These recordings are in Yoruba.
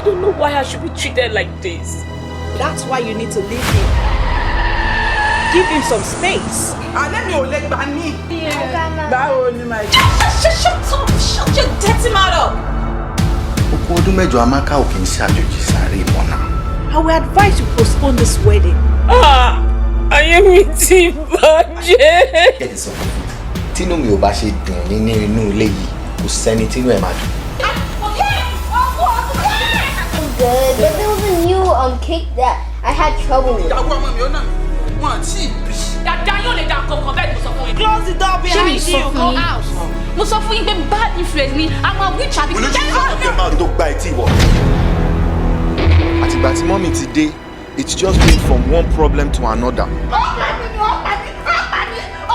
don't know why I should be treated like this. That's why you need to leave him. Give him some space. Alẹ́ mi ò lè gbà ní. Báwo ni màá jẹ́? Shut up! Shut your dirty mouth up! Okun ọdún 8 Amaka ò kì í ṣàjòjì sáré ìmọ̀nà. I will advise you postpone this wedding. Ah! Ayé mi ti bàjẹ́. Ẹ ti sọ fún mi, tínú mi ò bá ṣe dùn nínú inú ilé yìí, kò sẹ́ni tínú ẹ̀ máa dùn. Good, but there was a new cake that I had trouble with. Ìyàwó ọmọ mi ó nà mí. Wọ́n àti ìbí. Dàda yóò lè dà kankan bẹ́ẹ̀ ni mo sọ fún yín. Close the door Ṣé mi behind sọ you. fún Go yín? out. Mo sọ fún yín pé bad influence ni àwọn witch àbí. Tó gba etí ìwọ. Àtìgbà tí mọ́mì ti dé, it's just been from one problem to another.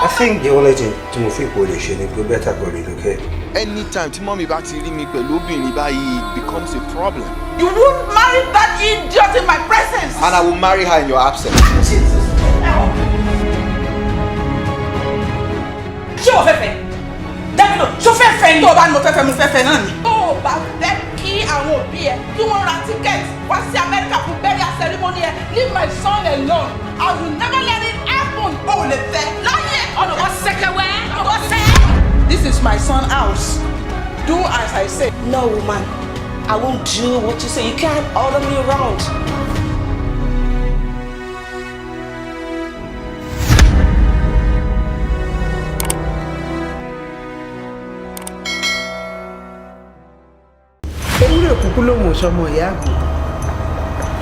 I think the only thing tí mo fi kò lè ṣe ni pé better go relocate. Anytime tí mọ́mì bá ti rí mi pẹ̀lú obìnrin báyìí, it becomes a problem. You won't marry that idiot in my presence. And I will marry her in your absence. Ṣé o fẹ́ fẹ́? Dábìlò, ṣó fẹ́ fẹ́ ni? Tó o bá ní mo fẹ́ fẹ́, mo fẹ́ fẹ́ náà ni. Tó o bá fẹ́ kí àwọn òbí ẹ kí wọ́n ra ticket wá sí Amẹ́ríkà fún burial ceremony ẹ, leave my son alone. I will never let it happen. O ò lè fẹ́ láyé. Ọ̀nà wọ́n sẹ́kẹ̀wẹ́, ọ̀nà wọ́n sẹ́. This is my son house. Do as I say. No, woman. I won't do what you say. You can't order me around. Ewúrẹ́ kúkú lòun ò sọmọ ìyá àgùntàn,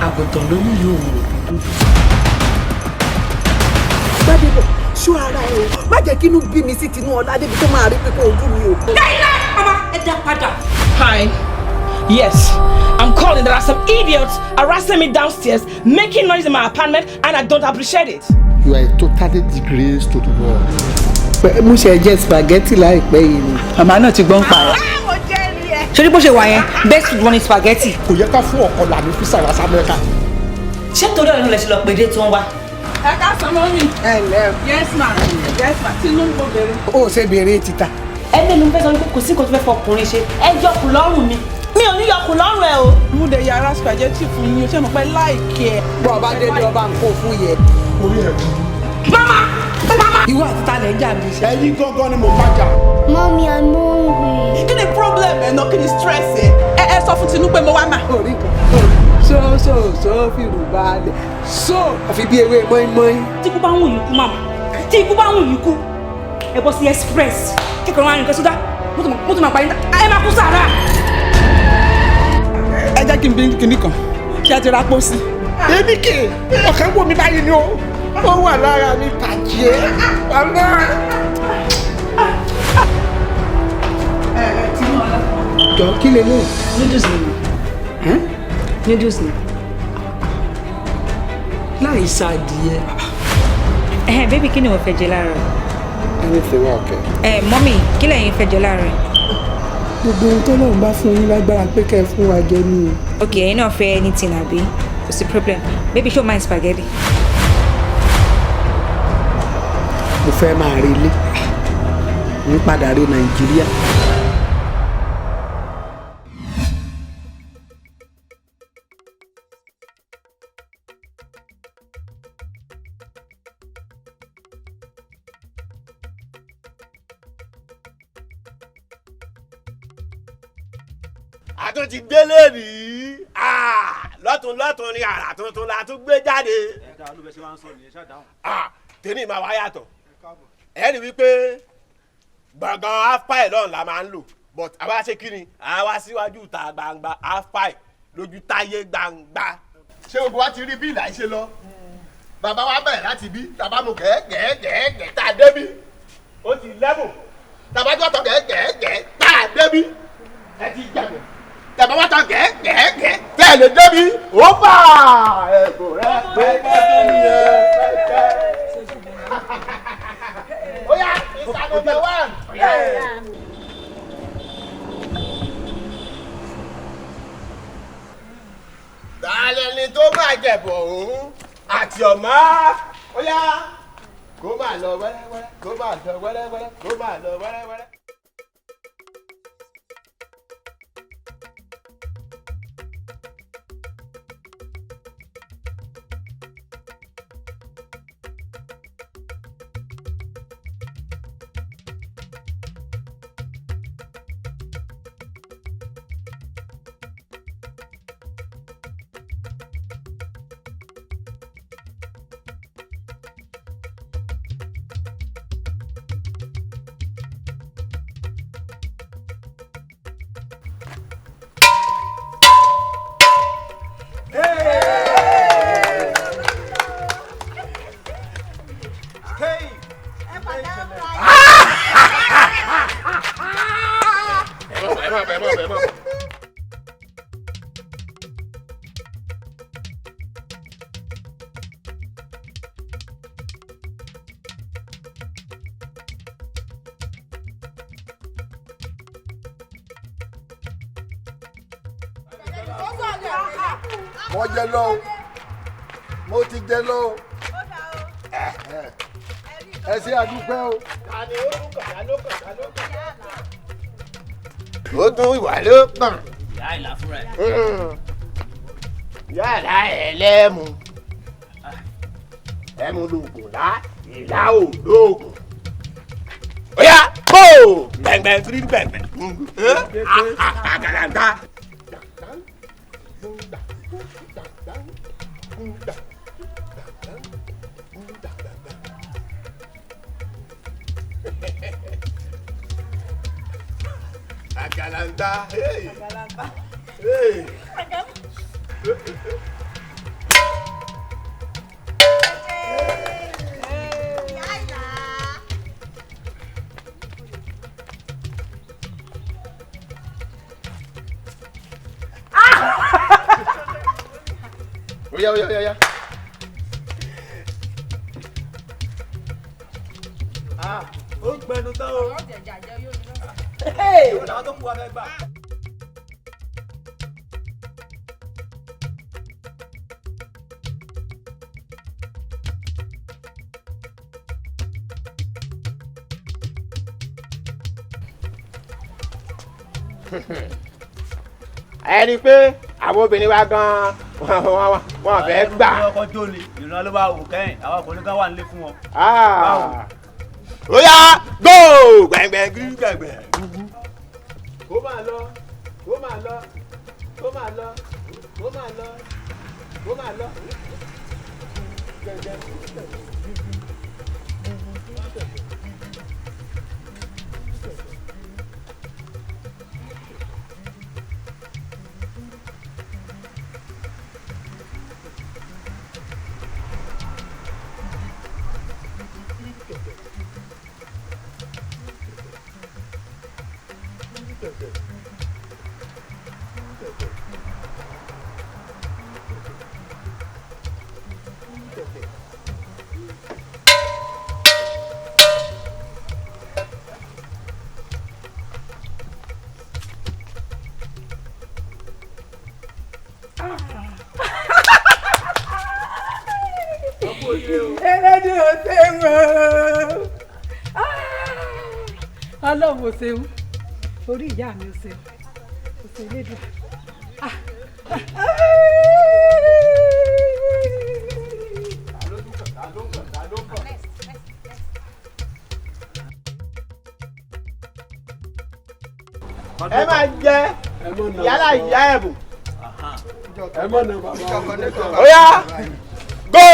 àgùntàn ló ní yóò wò dúdú. Gbádébọ̀, ṣọ́ ara ẹ o, má jẹ́ kí inú bí mi sí tinú ọlá débi tó máa rí pípọ́n ojú mi o. Mama, ẹ dá padà. Hi. Yes, I'm calling. There are some idiots harassing me downstairs, making noise in my apartment, and I don't appreciate it. You are a totally disgrace to the world. Mo ṣe jẹ spaghetti láìpẹ́ yìí ni. Màmá náà ti gbọ́n pa ẹ̀. Ṣé ní bó ṣe wà yẹn, best food wọn ni spaghetti. Kò yẹ ká fún ọ̀kọlà ní físà wá sí Amẹ́ríkà. Ṣé torí ọ̀rẹ́ ló lè ṣe lọ pé dé tó ń wá? Ẹ ká sọ mọ́ mi. Ẹ ǹlẹ́ o. Yes ma. Yes ma. Tinubu bèrè. O ṣe béèrè títa. Ẹni ló ń fẹ́ sọ wípé kò sí nǹkan tó fẹ́ fọkùnrin ṣe, ẹ yọkùn lọ́rùn mi. Mi ò ní yọkùn lọ́rùn ẹ o. Mo dẹ̀ yàrá spaghetti fún yín o, ṣé mo pẹ́ láìkí ẹ. Bọ́ ọba délé ọba ń kó fún yẹ. Orí ẹ̀ kú. Mama! Mama! Ìwọ àti ta lẹ̀ ń jà bí iṣẹ́. Ẹ̀yin gangan ni mo bá jà. Mommy, I'm hungry. Kí ni problem ẹ̀ náà? Kí ni stress ẹ? Ẹ ẹ sọ fún Tinubu pé mo wá mà. Orí kan so so so fìrù balẹ̀ so àfi bí ewé mọ́ínmọ́ín. Tí ikú bá ń wù yín kú màmá, tí ikú bá ń wù yín kú, ẹ bọ́ sí express kẹ́kọ̀ọ́ máa rìn nǹkan sódà, mọ́tò máa pa yín, ẹ máa kú sàrà. Ẹ jẹ́ kí n bí kinní kan. Ṣé ẹ ti ra pósí? Èmi kè ọ̀kan wò mí báyìí ni o. Ó wà lára mi bàjẹ́. Ọlá. Jọ kí lélẹ̀. Noodles ni. Noodles ni. Láì ṣàdìyẹ. Ẹhẹ́n, baby, kí ni o fẹ́ jẹ láàárọ̀? Anything wà okay. Ẹ mọ́mì, kí lẹ̀yin fẹ́ jẹ láàárọ̀? Gbogbo ohun tó lọ́run bá fún yín lágbára pé kẹ́ ẹ fún wa jẹ ní o. Ok, ẹ̀yin náà fẹ́ anything àbí? Kò sí problem. Baby, ṣé o mind spaghetti? Mo fẹ́ máa rí ilé, ń padà rí Nàìjíríà. A tún ti délé rí lọ́tún lọ́tún ni àrà tuntun la tún gbé jáde. Tèmi máa wá yàtọ̀, ẹ rí wípé gbọ̀ngàn half pie lọ́run la máa ń lò, but àwa ṣe kí ni àwa síwájú ìta gbangba half pie lójú táyé gbangba. Ṣé gbogbo wa ti rí bí ìlà ṣe lọ? Bàbá wa bẹ̀rẹ̀ láti bí tàbá mu gẹ́gẹ́gẹ́gẹ́ tá a débí ó ti lẹ́bù, tàbá tó tọ̀ gẹ́gẹ́gẹ́ tá a débí ẹ ti jẹ̀bù, tàbá wá tọ̀ gẹ́gẹ́gẹ́ tẹ́ ẹ lè débí ó bà ẹ̀bùn rẹ pẹ́ẹ́pẹ́ pẹ́ẹ́pẹ́. Ó yá, Mr. Number One. Dálẹ́ ni tó máa jẹ̀bọ̀ òun àti ọ̀má. Ó yá, kó máa lọ wẹ́rẹ́wẹ́rẹ́, kó máa lọ wẹ́rẹ́wẹ́rẹ́, kó máa lọ wẹ́rẹ́wẹ́rẹ́. bọ̀, ẹ má bọ̀, ẹ má bọ̀. Mo jẹ lọ o, mo ti jẹ lọ o, ẹ ṣe àdúpẹ́ o. Ó tún ìwà ló kàn. Ìyá ìlà fúnra ẹ̀. Yàrá ẹ lẹ́mu ẹmu lóògùn lá ìlà ò lóògùn. Ó yá kó gbẹ̀ngbẹ̀ kiri gbẹ̀ngbẹ̀ àgàlàǹtà. Àgàlàǹtà. Àgàlàǹtà. Oya, oya, oya, oya. Ó gbẹnu tán o. Ìwọ làwọn tó kú wa fẹ́ gbà. Ẹ rí i pé àwọn obìnrin wa gan-an wọn fẹ́ gbà. Ọkọ̀ jóni ìran ló bá wò kẹ́yìn, àwọn ọkùnrin kan wà nílé fún wọn. Ó yá go gbẹ̀ngbẹ̀ gbẹ̀ngbẹ̀. Kó máa lọ, kó máa lọ, kó máa lọ, kó máa lọ, kó máa lọ. Elédè ò ṣeun o. Ọlọ́run ò ṣeun, orí ìyá mi ò ṣeun, ò ṣe elédè. Ẹ máa jẹ yálà ìyá ẹ̀bùn. Ẹ mọ̀ nà bàbá. Ó yá go.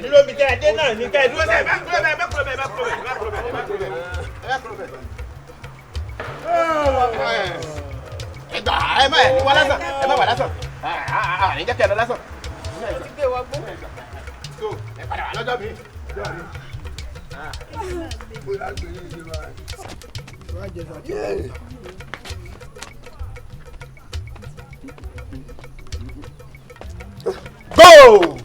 Dúró mi tẹ́ ẹ dé náà ní kẹ́ ẹ dúró sẹ́ ẹ bá kúrò bẹ́ẹ̀, ẹ bá kúrò bẹ́ẹ̀, ẹ bá kúrò bẹ́ẹ̀, ẹ bá kúrò bẹ́ẹ̀, ẹ bá kúrò bẹ́ẹ̀, ẹ bá kúrò bẹ́ẹ̀. Ẹ gbà ẹ má ẹ wá lásán, ẹ má wà lásán, àní jẹ́ kí ẹ lọ lásán. Ẹ padà wá lọ́jọ́ mi. Go!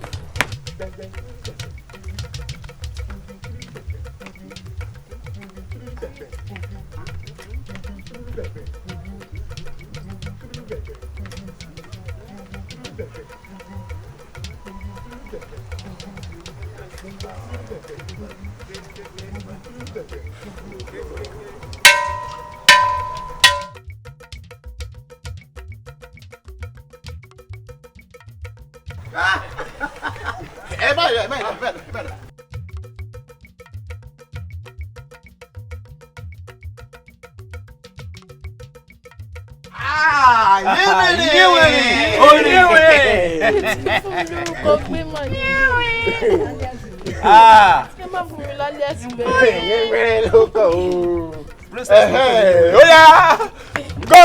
Ẹ má yọ, ẹ má yọ, ẹ má yọ, ẹ má yọ. Yíwìrì! Oníwìrì! Fún mi lórúkọ gbé mà ní. Ẹ má fún mi lọ́lé ẹ̀sìn bẹ́ẹ̀. Oyin mìíràn ló kàn o. Ó yá go.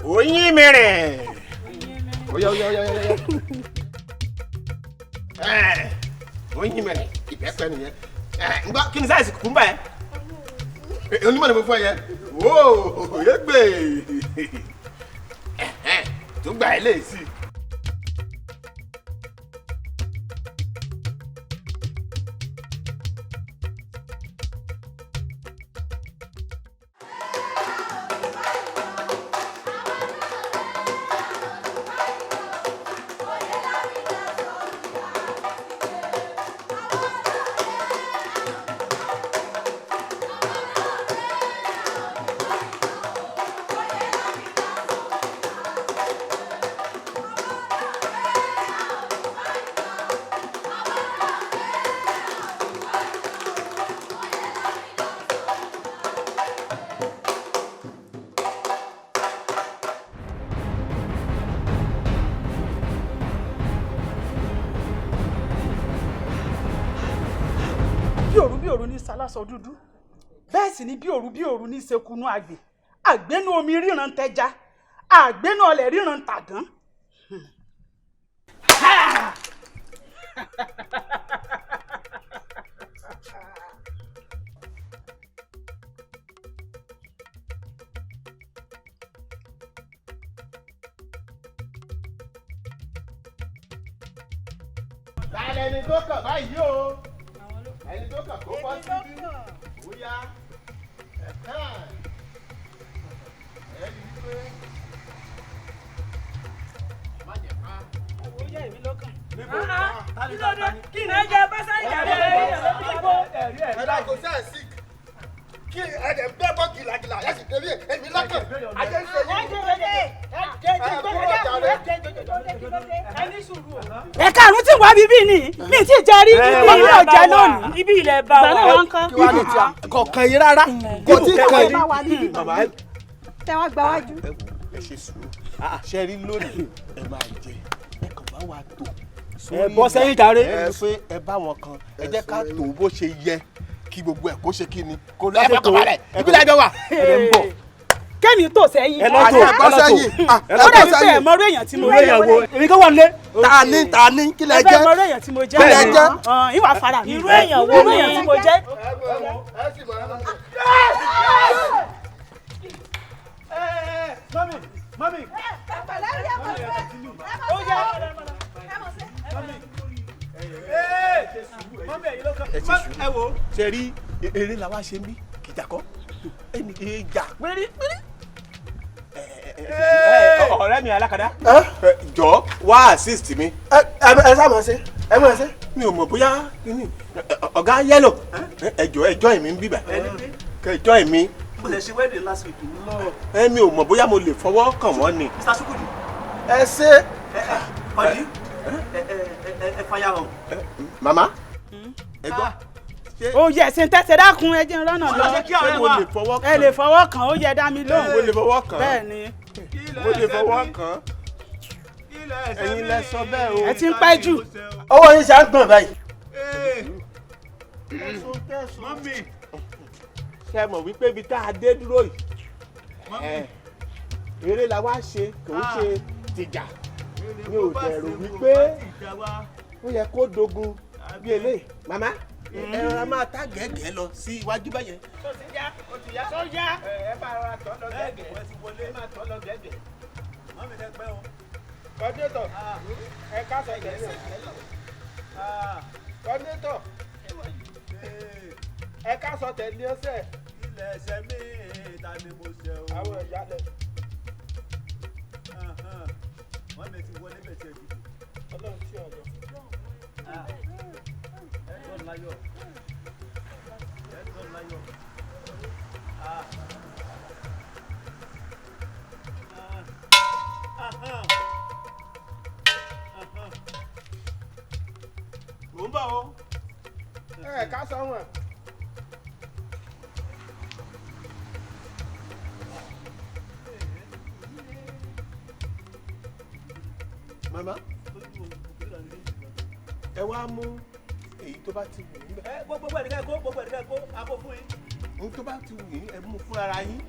Oyin mìíràn. Oya oya oya oya. Oyin mìíràn ìbẹ́pẹ nìyẹn. Ngbọ́ kí ni sáyẹ̀sì kùkúmbà yẹn? Onímọ̀ ni mo fún ẹ yẹn. Wóò yé gbè. Tó gbà ẹ léyìí sí. Bí òru ní sálásọ dúdú, bẹ́ẹ̀ sì ni bí òru ní sekunu àgbè, àgbénú omi ríran tẹja, àgbénú ọlẹ̀ ríran tàdán. Tálẹ̀ ni tó kàn báyìí o. Ẹni tó kàn kó bọ́ síbí. Ó yá. Ẹni wípé má jẹ̀ ká. Ó yá èmi lọ́kàn. Níbo? Kí ló dé? Kí ni ẹ jẹ bá sáré ìjà rẹ? Níbo? Ẹ̀dá kò sí àìsí kí ẹ̀dẹ̀ bẹ́ẹ̀ bọ́ gìlàgìlà yẹ́sì débi èmi lọ́kàn. Ajé ń ṣe yìí. Ẹ karùn-ún tí wàá bíbí ni mi ti jẹ rí ibi ilé ọjà lónìí. Ibi ilẹ̀ bá wa. Gbà náà wọn kọ́. Kí wàá ní tí a kò kàn yín rárá. Kò tí kàn yín. Tẹ wá gba wájú. Ẹ ṣe sùúrù. Ṣé rí lónìí ẹ máa jẹ ẹ kàn bá wa tò. Ẹ bọ́ sẹ́yìn jàre. Ẹ pé ẹ bá wọn kan ẹ jẹ́ ká tò bó ṣe yẹ kí gbogbo ẹ̀ kó ṣe kí ni kó lọ ẹ fọkàn balẹ̀ ibi lájọ wà. Ẹ ń bọ̀. Kẹ́mi tó sẹ́yìn. Ẹ lọ tó ẹ lọ tó. Ó dàbí pé ẹ mọ̀rú èèyàn tí mo jẹ́. Èmi kò wà nílé. Ta ni kí lẹ jẹ́? Ẹ fẹ́ mọ̀rú èèyàn tí mo jẹ́. Kí lẹ jẹ́? Ìwà fara mi. Irú èèyàn wo Irú èèyàn tí mo jẹ́. Mami, mami. Ó yá. Ẹ wo ṣe rí eré la wá ṣe ń bí kìjà kọ́ ẹni ìjà péré péré. Ọ̀rẹ́ mi alákàdá. Jọ wá assist mi. Ẹ sá máa ṣe ẹ máa ṣe. Mi ò mọ̀ bóyá ọ̀gá yẹ́lò ẹjọ́ ẹjọ́ èmi ń bíbà kẹjọ́ èmi. Mo lè ṣe wedding last week lọ. Ẹ mi ò mọ̀ bóyá mo lè fọwọ́ kàn wọ́n ni. Mr. Sukudi. Ẹ ṣe. Pàdé ẹ fàyà hàn. Màmá ẹ gbọ́. Ó yẹ ṣe ń tẹ́sẹ̀ dákun ẹ jẹ́ n rọ́nà lọ. Ṣé mo lè fọwọ́ kàn? Ẹ lè fọwọ́ kàn ó yẹ dá mi lóhùn. Mo lè fọwọ́ kàn. Bẹ́ẹ̀ ni. Mo lè fọwọ́ kàn. Ẹ̀yin lẹ sọ bẹ́ẹ̀ o. Ẹ ti ń pẹ́ jù. Ọwọ́ yín ṣe à ń gbọ̀n báyìí. Ṣé mọ̀ wípé ibi tá a dé dúró yìí? Eré la wá ṣe kò ń ṣe tìjà. Mi ò dẹ̀rù wípé ó yẹ kó dogun bí eléyìí. Màmá ẹ rọra máa tá gẹ́gẹ́ lọ sí iwájú báyẹn. Tó ti yá, ó ti yá. Tó yá. Ẹ bá rọra tọ́ lọ gẹ́gẹ́. Ẹ máa tọ́ lọ gẹ́gẹ́. Mọ́mí lẹ pẹ́ o. Kọ́détọ̀ ẹ ká sọ gẹ̀ẹ́sì. Kọ́détọ̀ ẹ ká sọ tẹ̀lé ọ̀sẹ̀. Ilẹ̀ ẹsẹ̀ mi ta ni mo ṣe o. Àwọn ìyá lẹ. Wọ́n bẹ̀ ti wọlé bẹ̀ tiẹ̀ dìbò. Ọlọ́run tí ò lọ. Ẹ tọ́ láyọ̀. Ẹ tọ́ láyọ̀. Mò ń bọ̀ o. Ẹ ká sọ wọn. Màmá, ẹ wá mú èyí tó bá ti wù yín. Ẹ gbogbo ẹ̀rí kó gbogbo ẹ̀rí kó a kó fún yín. Ohun tó bá ti wù yín ẹ mú fún ara yín.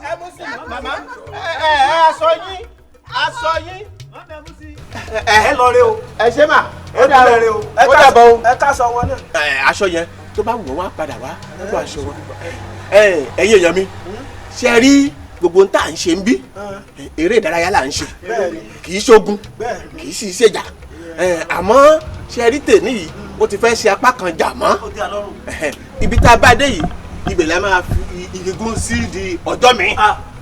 Ẹ mú sí. Màmá, ẹ ẹ aṣọ yín, aṣọ yín. Ẹ ẹ lọ rí o. Ẹ ṣé mà. Ó dàbọ̀ o. Ó dàbọ̀ o. Ẹ ká sọ wọn náà. Ẹ aṣọ yẹn tó bá wù wọ́n wá padà wá kó aṣọ wọn. Ẹ ẹ̀yin èèyàn mi, ṣe rí gbogbo tá à ń ṣe ń bí eré ìdárayá là ń ṣe, kì í ṣogun, kì í sì ṣèjà, àmọ́ ṣe rí tèmi yìí ó ti fẹ́ ṣe apá kan jà mọ́. Ibi tá a bá dé yìí ibẹ̀ la máa fi igi gún sí di ọjọ́ mi.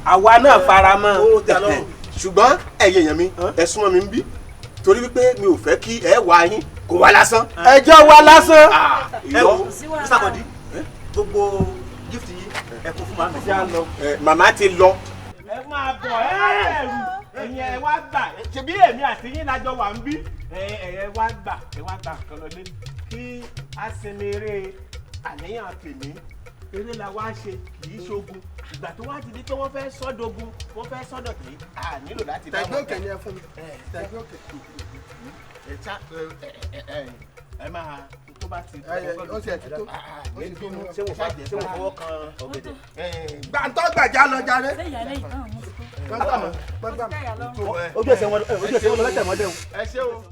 Àwa náà fara mọ́. Ṣùgbọ́n ẹ̀yin èèyàn mi, ẹ súnmọ́ mi ń bí torí wípé mi ò fẹ́ kí ẹ wá yín kó wá lásán. Ẹjọ́ wá lásán. Ẹ wo Mr. Kodi, gbogbo gift yìí ẹ kó fún màmá. Màmá ti lọ. Ẹ máa bọ̀ ẹ ẹrù ẹ̀yin ẹ wá gbà, ṣebí èmi àti yín lájọ wà ń bí. Ẹ wá gbà, ẹ wá gbà nǹkan lọlé kí a sinmi eré àníyàn tèmi. Eré la wá ṣe, kì í ṣogun. Ìgbà tó wá ti di pé wọ́n fẹ́ sọ́dọ̀gun, wọ́n fẹ́ sọ́dọ̀ tí a nílò láti bá wọn. Tẹ̀gbẹ́ òkè ni ẹ fún mi. Tẹ̀gbẹ́ òkè. Ẹ ṣá ẹ máa tó bá ti. Ó ti ẹ̀ ti tó. Ṣé wọ́n fọwọ́ kan ọ̀gẹ̀dẹ̀? Gbàǹtọ́ gbàjá lọ jàre. Ojú ẹsẹ̀ wọn lọ lẹ́tẹ̀ mọ́lẹ̀ o. Ẹ ṣé o.